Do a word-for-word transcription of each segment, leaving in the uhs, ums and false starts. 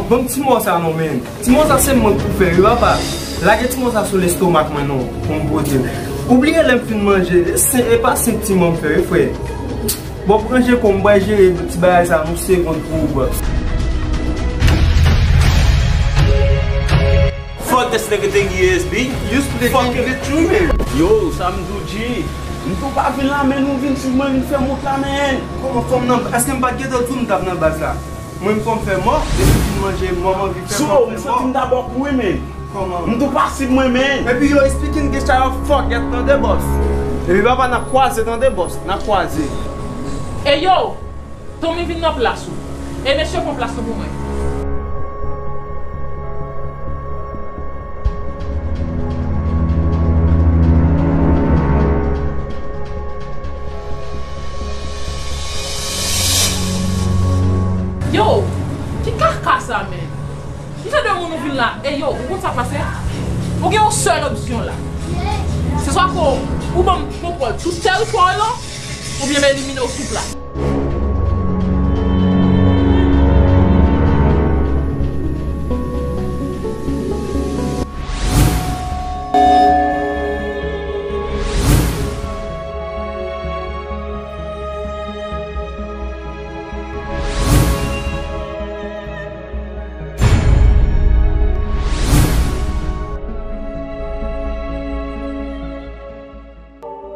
Ban m ti mò sa non, men. Ti mò sa se mwen k pou fè, wi, papa. Lage ti mò sa sou lestomak mwen non, pou m pote l. Ou bliye lè m fin manje, se, e pa senk ti mò m fè, wi, frè. Bon, pou ranje kò m, m pral jere ti bagay sa yon segonn pou ou, bòs. Fuck this nigga think he is, B. You speak fucking the truth, man. Yo, sa m di w, G. M tou pa vin la, men nou vin sou mwen, vin fè m wont la, men. Kòman fò m nan, èske m pa t gentan di w m t ap nan baz la? Mwen, m fò m fè mò, depi m fin manje mò, m anvi fè mò, m fè mò. M santi m ta ba w kou wi, men. Kòman? M tou pasib mwen, men. Epi yo, speaking this type of fuck, yèt, tande, bòs. Epi papa, n ap kwaze, tande, bòs, n ap kwaze. E yo, Tommy vin nan plas ou. E mesye pran plas nou pou mwen. Yo, ki kaka sa, men? M se de moun ou vin la, e yo, ou konn sa k pase? Ou gen yon sèl opsyon la. Se swa ke ou ban m kontwòl tout tèritwa w lan, oubyen m elimine w sou plas.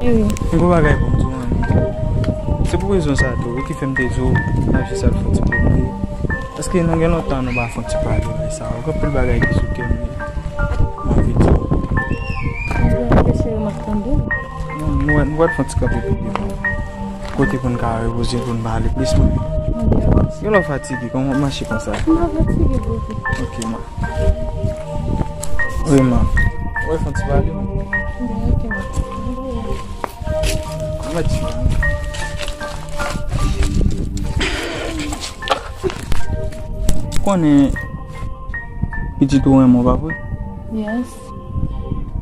Wi. Yon gwo bagay pou m di w, manmi. Se pou rezon sa tou wi ki fè m te di w n ap jis al fè yon ti pwomèn. Paske nou gen lontan nou pa fè yon ti pale bagay sa. Ou gen anpil bagay ki sou kè m wi. M anvi di w. Anpil cheri, m ap tande w. Non, nou, nou pral fè yon ti kanpe pi devan. Kote pou n ka repoze, pou n pale plis, mwen. Anpil. Gen lè w fatige, kòman w ap mache konsa? M pa fatige, bebe. Ok, ma. Wi, ma. Ou wè fè yon ti pale, ma. Bon, ok, ma. Mwen di. Ou konnen pitit ou renmen w, pa vre? Yes.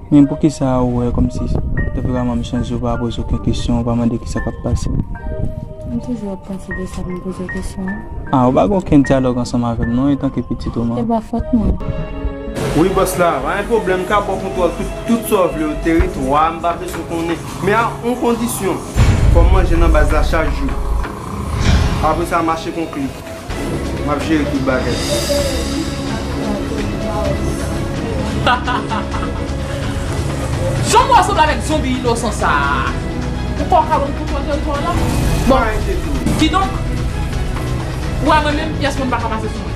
Men poukisa ou wè kòmsi tanperaman m chanje, ou pa poze okenn kesyon, ou pa mande kisa k ap pase? M toujou ap panse de sa pou m poze w kesyon an. Ah, ou pa gen okenn dyalòg ansanm avè m non, antanke pitit ou, man. E pa fòt mwen. Wi, bòs la, pa gen pwoblèm, m ka ba w kontwòl tout, tout sa w vle yo, teritwa, m pa bezwen konnen. Men a yon kondisyon, fò m manje nan baz la chak jou. Apre sa, mache konkli. M ap jere tout bagay. Jan w sanble avèk zonbi inosan sa a. Ou kwè w ka ban m kontwòl teritwa w la? Bon. Kidonk, ou wè mwen menm, pyès moun pa ka pase sou mwen.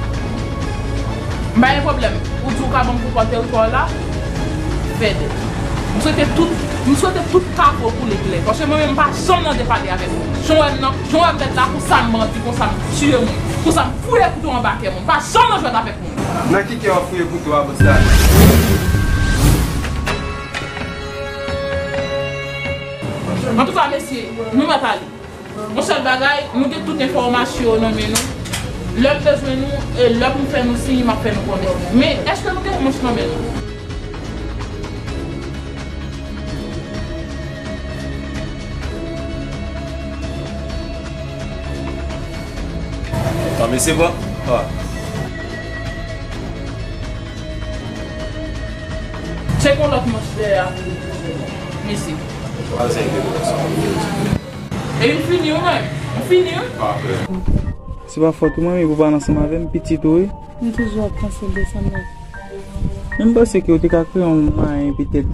M pa gen pwoblèm. Ou di w ka ban m kontwòl teritwa w la? Fè de. M swete tout, m swete tout kavo koule klè. Paske mwen menm, m pa janm nan depale avèk ou. Jan w wè m nan, jan w wè m bèt la, konsa m bandi, konsa m tiye moun, konsa m fouye kouto anba kè moun. M pa janm nan jwèt avèk moun. Nan ki kè w ap fouye kouto a, bòs la? Antouka, mesye, nou mèt ale. Yon sèl bagay, nou gen tout enfòmasyon yo nan men nou. Lè m bezwen nou, e lè pou m fè nou siy, m ap fè nou konnen. Men, èske nou gen manch nan men nou? An, mesye, bon. Ah. Tcheke yon lòt manch dèyè a pou ou, mesye. Epi m fini wi, mwen. M fini wi. Se pa fòt ou, manmi, pou w pa ansanm avè m, pitit ou, wi. M toujou ap panse de sa, mwen. Men m panse ke w te ka kreye yon mwayen, petèt,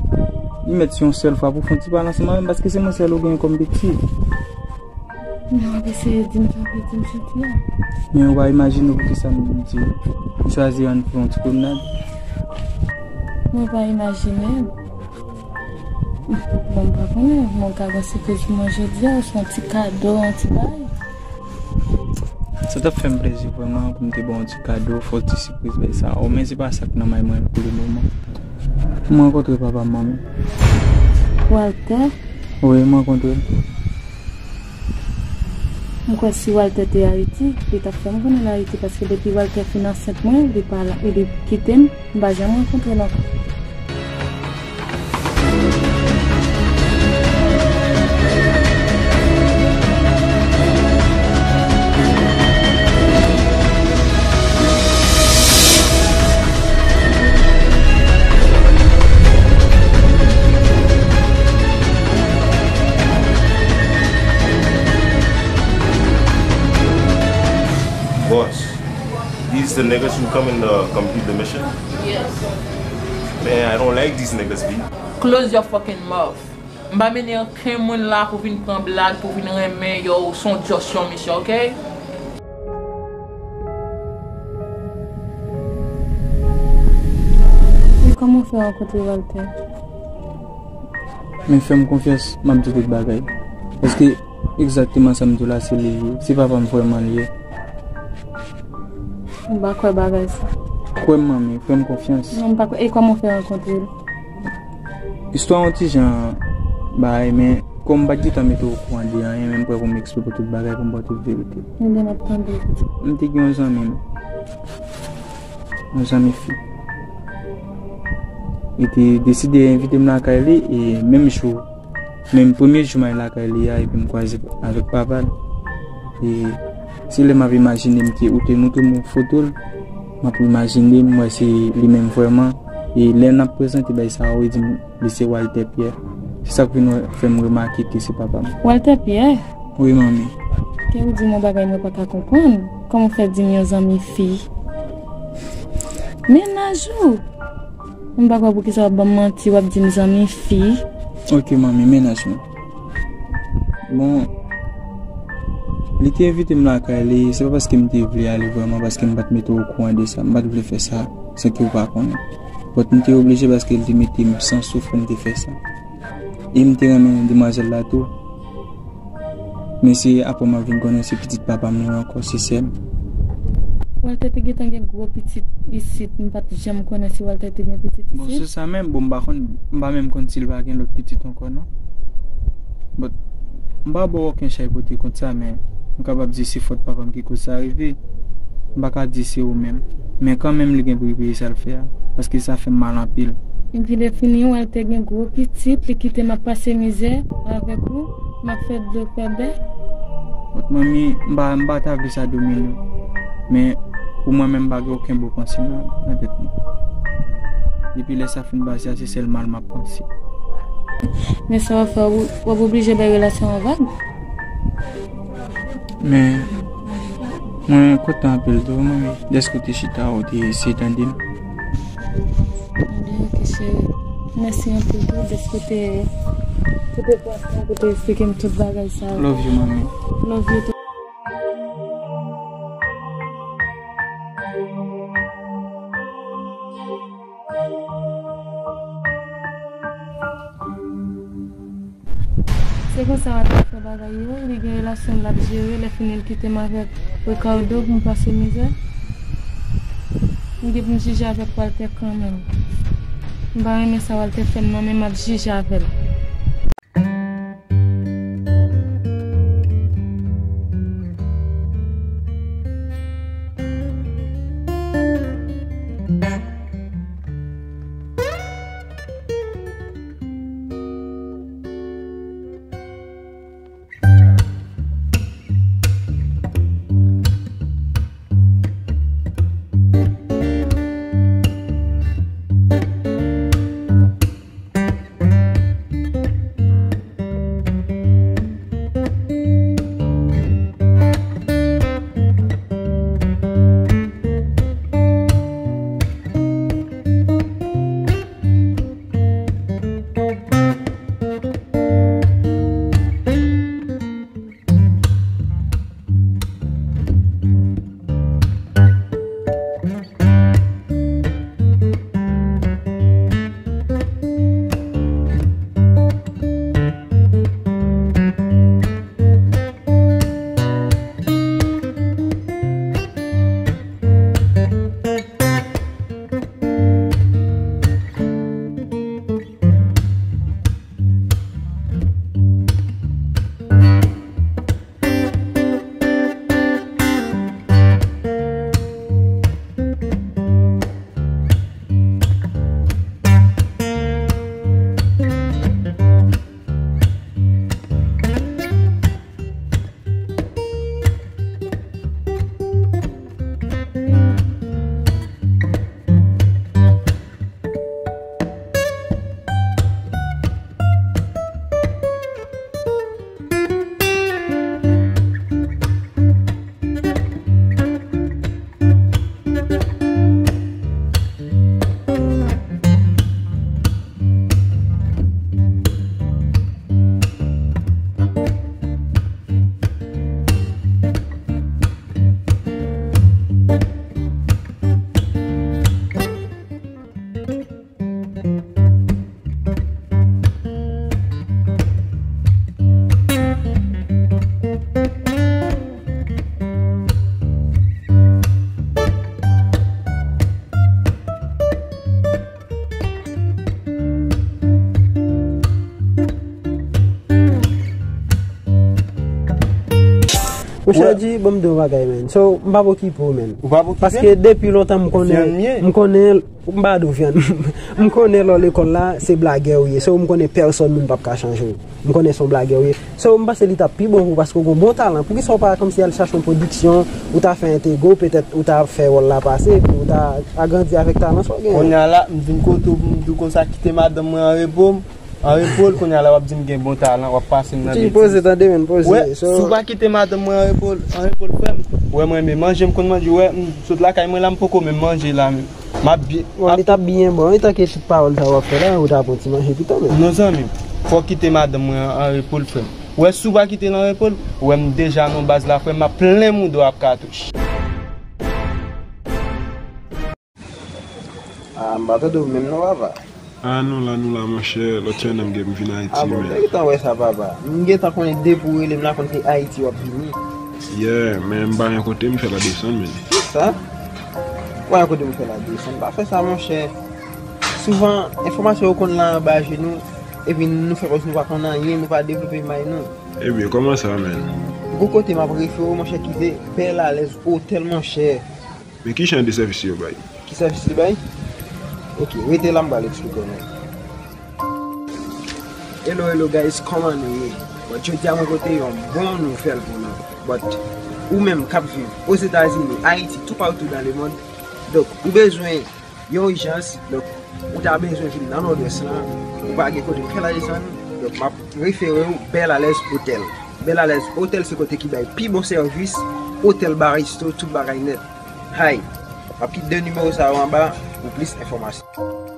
li mèt se yon sèl fwa pou w fè yon ti pale ansanm avè m, paske se mwen sèl ou gen kòm pitit. Men w ap eseye di m sa w vle di m jodi a. Men ou pa imajine w poukisa m di, m chwazi ann fè yon ti pwomnad. Mwen pa imajine m. Bon, m pa konnen, mwen ka gen sipriz pou mwen jodi a, oswa yon ti kado, yon ti bagay. Sa t ap fè m plezi vrèman pou m te ba w yon ti kado, fè w ti sipriz, bagay sa yo, men se pa sa k nan may mwen pou le moman. M rankontre papa m, manmi. Walter? Wi, m rankontre l. M kwè si Walter te Ayiti, li t ap fè m konnen l Ayiti, paske depi Walter fin ansent mwen, li pa la, li kite m, m pa janm rankontre l ankò. The niggas who come in to complete the mission? Yes. Man, I don't like these niggas, B. Close your fucking mouth. M pa mennen okenn moun la pou vin pran blag, pou vin renmen yo, ou se yon dyòs yon misye, oke? E kòman w fè rankontre Walter? Men fè m konfyans, m ap di tout bagay. Paske egzakteman sa m di w la, se li l ye. Se papa m vrèman l ye. M pa kwè bagay sa. Kwè m, manmi, fè m konfyans. Non, m pa kwè. E kòman w fè rankontre l? Istwa yon ti jan bagay, men kòm m pa t gentan mete w okouran de anyen, men m prè pou m eksplike w tout bagay, pou m ba w tout verite. Ebyen, m ap tande. M te gen yon zanmi m. Yon zanmi fi. Li te deside envite m lakay li, e menm jou, menm premye jou m al lakay li a, epi m kwaze avèk papa l. E se lè m ap imajine m ke ou te montre m yon foto l, m ap imajine m wè se li menm vrèman. E lè n ap prezante bagay sa a, ou di m li se Walter Pierre. Se sa k vin fè m remake ke se papa m. Walter Pierre? Wi, manmi. Ke ou di m yon bagay mwen pa ka konprann. Kòman w fè di m yon zanmi fi? Mennaj ou? M pa kwè poukisa w ap ban m manti, w ap di m zanmi fi. Ok, manmi, mennaj mwen. Bon, li te envite m lakay li, se pa paske m te vle ale vrèman, paske m pa t mete w okouran de sa, m pa t vle fè sa san ke w pa konnen. But m te oblije paske li te mete m san souf pou m te fè sa. E m te renmen demwazèl la tou. Men se apre m ap vin konnen se pitit papa m li ankò, se sè m. Walter te gentan gen gwo pitit isit, m pa t janm konnen si Walter te gen pitit isit. Bon, se sa menm, bon, m pa konn, m pa menm konn si l pa gen lòt pitit ankò, non. But, m pa ba w okenn chay pote kont sa, men m kapab di se fòt papa m ki koz sa rive. M pa ka di se ou menm. Men kanmenm li gen pou li peye sa l fè a, paske sa fè m mal anpil. Epi lè fini, Walter gen gwo pitit, li kite m ap pase mizè avèk ou, m ap fè dlo fè bè. But manmi, m pa, m pa ta vle sa domine w. Men pou mwen menm, m pa gen okenn bon panse nan, nan tèt mwen. Depi lè sa fin pase a, se sèl mal m ap panse. Men sa w ap fè, w, w ap oblije bay relasyon an vag. Men, mwen kontan anpil tou, manmi, dèske w te chita, w te eseye tande m. Ebyen, ok, cheri. Mèsi anpil tou, dèske w te, w te pran tan pou w te eksplike m tout bagay sa yo. Love you, manmi. Love you tou. Se konsa Walter fè bagay yo, li gen relasyon l ap jere, lè fini l kite m avèk Ricardo pou m pase mizè. M gen pou m jije avèk Walter kanmenm. M pa renmen sa Walter fè m nan, men m ap jije avè l. Monchè, Di, bon, m di w yon bagay, menn. So, m p ap okipe w, menn. Ou p ap okipe m? Paske depi lontan m konnen, m konnen, m pa di w vyann. M konnen lè w lekòl la, se blagè ou ye. So, m konnen pèsòn moun p ap ka chanje w. M konnen se yon blagè ou ye. So, m panse li t ap pi bon pou w paske w gen yon bon talan. Poukisa w pa kòmsi al chache yon pwodiksyon, ou ta fè entegre w, petèt ou ta fè wòl la pase, epi ou ta agrandi avèk talan sa w genyen. Kounye a la, m vin kote w pou m di w konsa kite madanm mwen an repo, an repo l, kounye a la w ap di m gen bon talan, w ap pase m nan betiz. Poze, tande, menn, poze. Wè, si w pa kite madanm mwen an repo, an repo l, frè m, wè m renmen manje, m konn manje, wè, m sot lakay mwen la, m poko menm manje la menm. M ap byen. Bon, li t ap byen bon, wi, tanke tout pawòl sa w ap fè la, ou ta pran ti manje pito menm. Non, zanmi m, fò w kite madanm mwen an, an repo l, frè m. Ou wè, si w pa kite l an repo l, ou wè m deja nan baz la, frè m, m ap plen mouda w ak katouch. Ah, m pa tande w menm non, papa. Ah, nou la, nou la, monchè. Lòt semèn m gen pou m vin Ayiti, men. Ah bon, m te gentan wè sa, papa. M gentan konnen depi w rele m la, konn se Ayiti w ap vini. Yeah, men m pa gen kote m fè la desann, men. Sa? Ou pa gen kote pou fè la desann. Pa fè sa, monchè. Souvan, enfòmasyon yo konn la anba je nou, epi nou fè kòmsi nou pa konn anyen, nou pa devlope may nou. Ebyen, kòman sa, men? Gon kote m ap refere w, monchè, ki se Bèl Alèz Otèl, monchè. Men ki jan de sèvis yo bay? Ki sèvis li bay? Ok, rete la, m pral eksplike w, men. Hello, hello guys, kòman nou ye? Bon, jodi a mwen pote yon bon nouvèl pou nou. But, ou menm k ap viv Ozetazini, Ayiti, toupatou dans le monde, donk, ou bezwen yon ijans, donk, ou ta bezwen vin nan Nòdwès lan, ou pa gen kote pou fè la desann, donk, m ap refere w Bèl Alèz Otèl. Bèl Alèz Otèl se kote ki bay pi bon sèvis, otèl, bar, resto, tout bagay nèt. Hay, m ap kite de nimewo sa yo anba pou plis enfòmasyon.